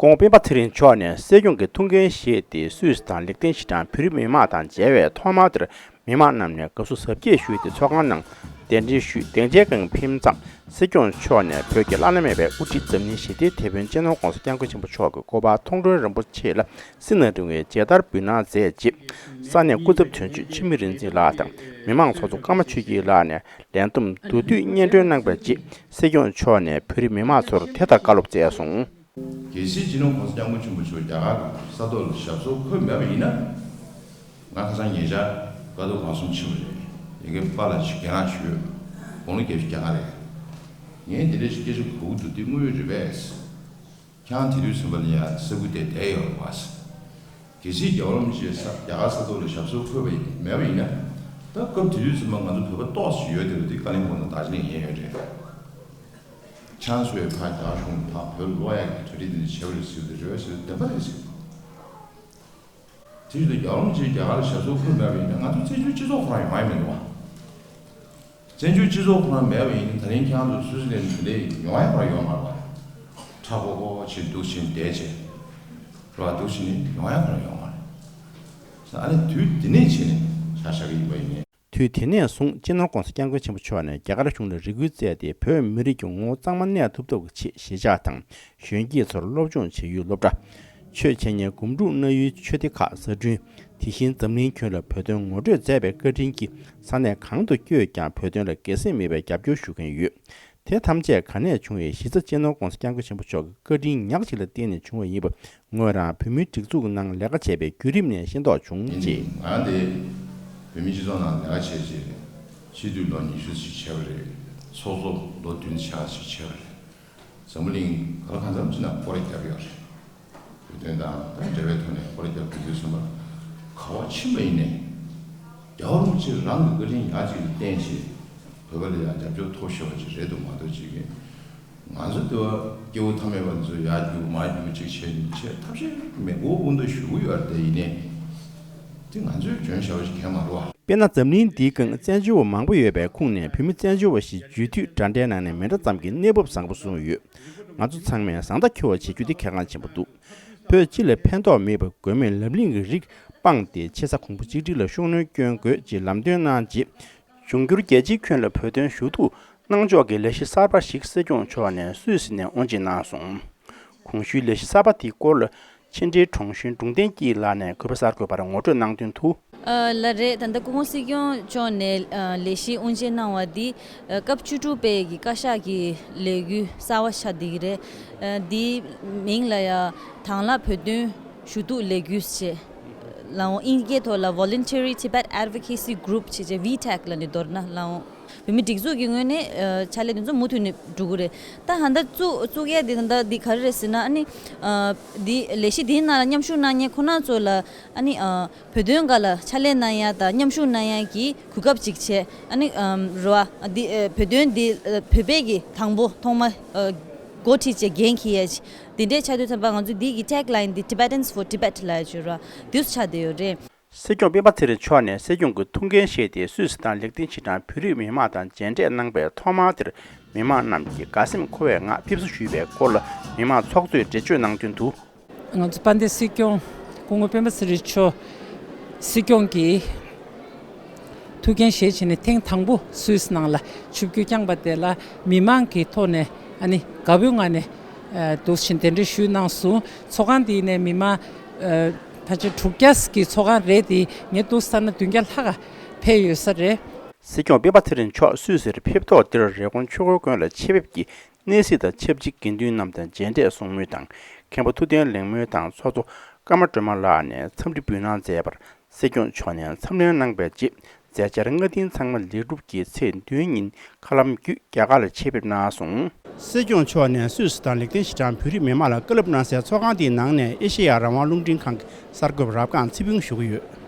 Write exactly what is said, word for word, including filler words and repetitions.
སྐུ་ངོ་སྤེན་པ་ཚེ་རིང་མཆོག་ནས་སྲིད་སྐྱོང་གི་ཐུགས་འགན་བཞེས་ཏེ་སུད་སི་དང་ལིག་ཏེན་ཤི་ཏན་བོད་རིགས་མི་མང་དང་མཇལ་བའི་ཐོག་མ་དེར། མི་མང་རྣམས་ནས་དགའ་བསུ་གཟབ་རྒྱས་ཞུས་ཏེ་ཚོགས་ཁང་ནང་གདན་འདྲེན་ཞུས། སྡིངས་ཆའི་སྒང་ཕེབས་མཚམས་སྲིད་སྐྱོང་མཆོག་ནས་བོད་ཀྱི་བླ་ན་མེད་པའི་དབུ་ཁྲིད་འཛམ་གླིང་ཞི་བདེའི་དེད་དཔོན་སྤྱི་ནོར་༧གོང་ས་༧སྐྱབས་མགོན་ཆེན་པོ་མཆོག་གི་སྐུ་པར་མཐོང་གྲོལ་རིན་པོ་ཆེ་ལ་སྲིད་ན་རིང་བའི་མཇལ་དར་འབུལ་གནང་མཛད་རྗེས། ས་གནས་སྐུ་ཚབ་དོན་གཅོད་འཆི་མེད་རིག་འཛིན་ལགས་དང་མི་མང་ཚོགས་གཙོ་ཀརྨ་ཆོས་སྐྱིད་ལགས་ནས་ལན་འདེབས་མདོར་བསྡུས་སྙན་སྒྲོན་གནང་བའི་རྗེས། སྲིད་སྐྱོང་མཆོག་ནས་བོད་རིགས་མི་མང་ཚོར་དེ་ལྟར་བཀའ་སློབ་སྩལ་སོང་། གལ་སྲིད་སྤྱི་ནོར་༧གོང་ས་༧སྐྱབས་མགོན་ཆེན་པོ་མཆོག་རྒྱ་གར་གྱི་ས་ཐོག་ལ་ཞབས་སོར་འཁོད་མེད་པ་ཡིན་ན། ང་ཁ་སང་ཉེ་ཆར་དཀའ་སྡུག་གང་གསུམ་ཕྱིན་པ་རེད། ཡ་གི་པཱ་ལགས་ཀྱིས་སྒེར་ལངས་བྱས་ཡོད། དགུང་ལོ་བརྒྱད་ཅུ་གྱ་ལྔ་རེད། ངས་འདི་འདྲ་ཞིག་སྐད་ཆ་གོ་གི་འདུག་འདི་དངོས་ཡོད་རེད་པས། ཁྱེད་རང་དེ་དུས་ཙམ་པ་ལ་ཡ་ས་ཁུལ་དེར་བསྡད་ཡོད་རེད་པ། གལ་སྲིད་རྒྱལ་བ་རིན་པོ་ཆེ་ས་རྒྱ་གར་ས་ཐོག་ལ་ཞབས་སོར་འཁོད་པ་མེད་པ་ཡིན་ན། ད་སྐབས་དེ་དུས་ཙམ་པ་ང་ཚོ་བོད་པ་ཏོག་ཙམ་ཡོད་བསྡད་པ་འདི་བཀའ་བློན་ཁོང་དང་ད་ཅི་ལས་ཡིན་ཡོད་རེད། ཁྱེད་རང་ཚོས་ཕར་རྒྱ་གར་གཞུང་ཕར་བོད་ལ་སློག་ཡག་གི་གྲ་སྒྲིག་འདི་འདྲ་བྱས་པ་རེད་ཟེར་དུས་རེད་པས་ཟེར་དུས་བདེན་པ་རེད་ཟེར། དེ་བཞིན་དུ་རྒྱལ་བ་རིན་པོ་ཆེ་རྒྱ་གར་ལ་ཞབས་སོར་འཁོད་མེད་པ་ཡིན་ན་ང་ཚོ་བཙན་བྱོལ་སྤྱི་ཚོགས་ཁོ་རང་ཡོང་ཡ་མི་འདུག་བ། བཙན་བྱོལ་སྤྱི་ཚོགས་ཁོ་རང་མེད་པ་ཡིན་ན་ད་རིང་ཁྱེད་རང་ཚོ་སུད་སི་ལན་དེ་འདྲའི་ཡོང་ཡ་ཁོ་རང་ཡོད་མ་རེད་བ། ཁྲ་ཁོ་ཁོ་བྱས་འདུག་བྱས་བསྡད་བྱས་རེད་བ། འདུག་བྱས་ནས་ཡོང་ཡ་ཁོ་རང་ཡོད་མ་རེད། ཨ་ནི་དུས་འདི་ནས་བྱས་ནས་ཆ་བཞག་གི་ཡིན་པ་ཡིན་ནའི། དུས་དེ་ནས་བཟུང་སྤྱི་ནོར་༧གོང་ས་༧སྐྱབས་མགོན་ཆེན་པོ་མཆོག་ནས་རྒྱ་གར་གཞུང་ལ་རེ་སྐུལ་བསྩལ་ཏེ་བོད་མི་རིགས་ཀྱི་ངོ་བོ་གཙང་མ་གནས་ཐུབ་ཐབས་ཀྱི་ཆེད་གཞིས་ཆགས་དང་གཞོན་སྐྱེས་ཚོར་སློབ་སྦྱོང་བྱེད་ཡུལ་སློབ་གྲྭ། ཆོས་འཆད་ཉན་སྒོམ་སྒྲུབ་གནང་ཡུལ་ཆོས་སྡེ་ཁག་གསར་སྐྲུན། དེ་བཞིན་འཛམ་གླིང་ཁྱོན་ལ་བོད་དོན་ངོ་སྤྲོད་མཛད་པའི་བཀའ་དྲིན་གྱིས་ས་གནས་གང་དུ་བསྐྱོད་ཀྱང་བོད་དོན་ལ་སྒེར་སེམས་མེད་པའི་རྒྱབ་སྐྱོར་ཞུ་མཁན་ཡོད། དེ་ཐམས་ཅད་ག་ནས་བྱུང་བའི་གཞི་རྩ་སྤྱི་ནོར་༧གོང་ས་༧སྐྱབས་མགོན་ཆེན་པོ་མཆོག་གི་བཀའ་དྲིན་ཉག་གཅིག་ལ་བརྟེན་ནས་བྱུང་བ་ཡིན་པ་ངོས་རང་བོད་མིའི་སྒྲིག་འཛུགས་ཀྱི་ནང་ལས་ཀ་བྱས་པའི་བརྒྱུད་རིམ་ནས་ཤེས་རྟོགས་བྱུང་ཡིན་ཅེས། ང་དེ་བོད་མིའི་སྤྱི་ཚོགས་ནང་ལས་ཀ་བྱས་རྗེས་སྤྱི་འཐུས་ལོ་ཉི་ཤུ་ཞིག་བྱས་པ་རེད། ཚོགས་གཙོ་ལོ་བདུན་ཕྲག་ཞིག་བྱས་པ་རེད། འཛམ་བུ་གླིང་ག་ལ་གང་འཚམ་ཅིག་ནང་སྐོར་ར་བརྒྱབ་ཡོད་རེད། བོད་དོན་དང་འབྲེལ་བའི་ཐོག་ནས་སྐོར་ར་བརྒྱབ་དུས་དུས་གསུམ་པ་ག་བ་ཕྱིན་པ་ཡིན་ནའི། རྒྱལ་བ་རིན་པོ་ཆེ་རང་གི་བཀའ་དྲིན་ཡག་ཅིག་ལ་བརྟེན་བྱས་བོད་པ་ལ་ཡང་རྒྱབ་སྐྱོར་ཐོབ་ཤོར་བ་ཅིག་རེད་འདུག་མ་གཏོགས་ཅིག་གིས་ང་ཚོ་དེ་བ་སྐྱེ་བོ་ཐ་མལ་པ་ཚོ་ཡར་རྒྱུག་མར་རྒྱུག་ཅིག་བྱས་ནས་བྱས་ཐབས་ཤེས་མེད་མགོ་དགུང་དུ་ཞུ་གི་ཡོད་རེད་དེ། ཡིན་ནའི་དེ་ང་ཚོས་འཇོན་ཤར་བ་ཞིག་གང་མ་རེད་བ། དཔེར་ན་འཛམ་གླིང་འདིའི་སྒང་བཙན་བྱོལ་བ་མང་པོ་ཡོད་པའི་ཁོངས་ནས་བོད་མི་བཙན་བྱོལ་བ་ཞིག་རྒྱུད་མཐུད་འདྲ་འདྲའི་ནང་ནས་མི་འདྲ་ཙམ་གྱི་གནས་བབ་བཟང་པོ་བཟུང་ཡོད། ང་ཚོ་ཚང་མས་བཟང་མཐའ་འཁྱོལ་བ་བྱེད་རྒྱུ་དེ་གལ་འགངས་ཆེན་པོ་འདུག་བོད་སྤྱི་ལ་ཕན་ཐོགས་མེད་པར་དགོས་མེད་ལམ་ལྷིང་གི་རིགས་སྤངས་ཏེ་ཆེ་ས་གོང་བུ་གཅིག་སྒྲིལ་ལ་ཤུགས་སྣོན་སྐྱོན་དགོས་ཅེས་ལམ་སྟོན་གནང་རྗེས། འབྱུང་འགྱུར་རྒྱལ་སྤྱིའི་ཁྱོན་ལ་བོད་དོན་ཞུ་གཏུག་གནང་ཕྱོགས་ཀྱི་ལས་གཞི་གསར་པ་ཞིག་སྲིད་སྐྱོང་མཆོག་ནས་སུད་སི་ནས་དབུ་འབྱེད་གནང་སོང་། གོང་ཞུས་ལས་གཞི་གསར་པ་དེའི་སྐོར་ལ་ཕྱི་འབྲེལ་དྲུང་གཞོན་འབྲོང་ལྡན་སྐྱིད་ལགས་ནས་གུས་པ་གསར་འགོད་པར་ངོ་སྤྲོད་གནང་དོན་དུ། ཨ་ལགས་རེད། ད་ལྟ་སྐུ་ངོ་སྲིད་སྐྱོང་མཆོག་ནས་ཨ་ལས་གཞི་དབུ་འབྱེད་གནང་བ་འདི་ཨ་སྐབས་བཅུ་དྲུག་པའི་གི་བཀའ་ཤག་གི་ལས་འགུལ་གསར་བ་ཆགས་བསྡད་ཀྱི་རེད། ཨ་འདིའི་མིང་ལ་ཡ་དང་བླངས་བོད་དོན་ཞུ་གཏུག་ལས་འགུལ་ཞེས་ལའང་། ཨིན་སྐད་ཐོག་ལ་Voluntary Tibet Advocacy Group ཞེས་བྱས་ཝི་ཊེག་ལབ་ནས་མདོར་ན་ལའང་། བོད་མི་སྒྲིག་འཛུགས་ཀྱི་ངོས་ནས་ཨ་ཕྱག་ལས་དེ་ཚོ་མུ་མཐུད་ནས་འགྲོ་གི་རེད། ད་ཧ་ད་བཙུགས་བཙུགས་ཡས་དེ་ད་འདི་ག་རེ་རེད་ཟེར་ན། ཨ་ནི་ཨ་འདི་ལས་གཞི་དེའི་ནང་ལ་མཉམ་ཞུགས་གནང་མཁན་ཁོང་རྣམ་ཚོ་ལ་ཨ་ནི་ཨ་བོད་དོན་སྒང་ལ་ཕྱག་ལས་གནང་ཡ་དང་མཉམ་ཞུགས་གནང་ཡ་གི་གོ་སྐབས་ཅིག་བྱས། ཨ་ནི་ཨ་རེད་བ། འདི་ཨ་བོད་དོན་འདི་ཨ་བོད་པའི་གི་དང་པོ་ཐོག་མ་ཨ་འགོ་ཁྲིད་བྱས་འགན་འཁྱེར་ཡ་ཅིག་འདི་འདྲའི་ཆགས་དུས་ཙམ་པ་ང་ཚོ་འདི་གི་ཊེག་ལའིན་འདི་Tibetans for Tibet ལབ་ཡ་ཅིག་རེད་བ། འདི་ཚོ་ཆགས་བསྡད་ཡོད་རེད། སྲིད་སྐྱོང་སྤེན་པ་ཚེ་རིང་མཆོག་ནས་སྲིད་སྐྱོང་གི་ཐུགས་འགན་བཞེས་ཏེ་སུད་སི་དང་ལིག་ཏེན་ཤི་ཏན་བོད་རིགས་མི་མང་དང་མཇལ་འཕྲད་གནང་པའི་ཐོག་མ་དེར་མི་མང་རྣམས་ཀྱིས་དགའ་སེམས་འཁོལ་བའི་ངང་ཕེབས་བསུ་ཞུས་པའི་སྐོར་ལ་མི་མང་ཚོགས་གཙོས་འགྲེལ་བརྗོད་གནང་དོན་དུ། ང་ཚོ་དཔལ་ལྡན་སྲིད་སྐྱོང་སྐུ་ངོ་སྤེན་པ་ཚེ་རིང་མཆོག་སྲིད་སྐྱོང་གི་ཐུགས་འགན་བཞེས་བྱས་ནས་ཐེངས་དང་པོ་སུད་སི་ནང་ལ་ཆིབས་བསྒྱུར་བསྐྱངས་པ་དེ་ལ་མི་མང་གི་ཐོག་ནས་ཨ་ནི་དགའ་པོའི་ངང་ནས་ཨ་འདུག་བཞིན་གདན་འདྲེན་ཞུས་གནང་སོང་། ཚོགས་ཁང་འདི་ནས་མི་མང་ཨ་ཕལ་ཆེར་དྲུག་བརྒྱ་གི་ཚོགས་ཁང་རེད་དེ། ངས་འདུག་བསམ་ན་བདུན་བརྒྱ་ལྷག་ཕེབས་ཡོད་ས་རེད། སྲིད་སྐྱོང་སྤེན་པ་ཚེ་རིང་མཆོག་སུད་སིར་ཕེབས་ཐོག་འདིར་རི་ཀོན་ཆོས་འཁོར་དགོན་ལ་ཆེད་ཕེབས་ཀྱིས་གནས་གཟིགས་དང་ཆབས་ཅིག་དགེ་འདུན་རྣམས་དང་མཇལ་འཕྲད་གསུང་མུས་དང་། མཁན་པོ་ཐུབ་བསྟན་གླེང་མོལ་དང་ཚོགས་གཙོ་ཀརྨ་སྒྲོལ་མ་ལགས་ནས་འཚམས་འདྲི་འབུལ་གནང་མཛད་པར། སྲིད་སྐྱོང་མཆོག་ནས་མཚམས་ལན་གནང་བའི་རྗེས། མཛད་འཆར་སྔ་རྟིང་ཚང་མ་ལེགས་གྲུབ་ཀྱིས་ཚེས་བདུན་ཉིན་མཁའ་ལམ་བརྒྱུད་རྒྱ་གར་ལ་ཆེད་ཕེབས་གནང་སོང་། སྲིད་སྐྱོང་མཆོག་ནས་སུད་སི་དང་ལིག་ཏེན་ཤི་ཏན་བོད་རིགས་མི་མང་ལ་བཀའ་སློབ་གནང་སའི་ཚོགས་ཁང་དེའི་ནང་ནས་ཨེ་ཤེ་ཡ་རང་དབང་རླུང་འཕྲིན་ཁང་གི་གསར་འགོད་པ་རབ་སྒང་ཚེ་ཕུན་ཞུ་གི་ཡོད།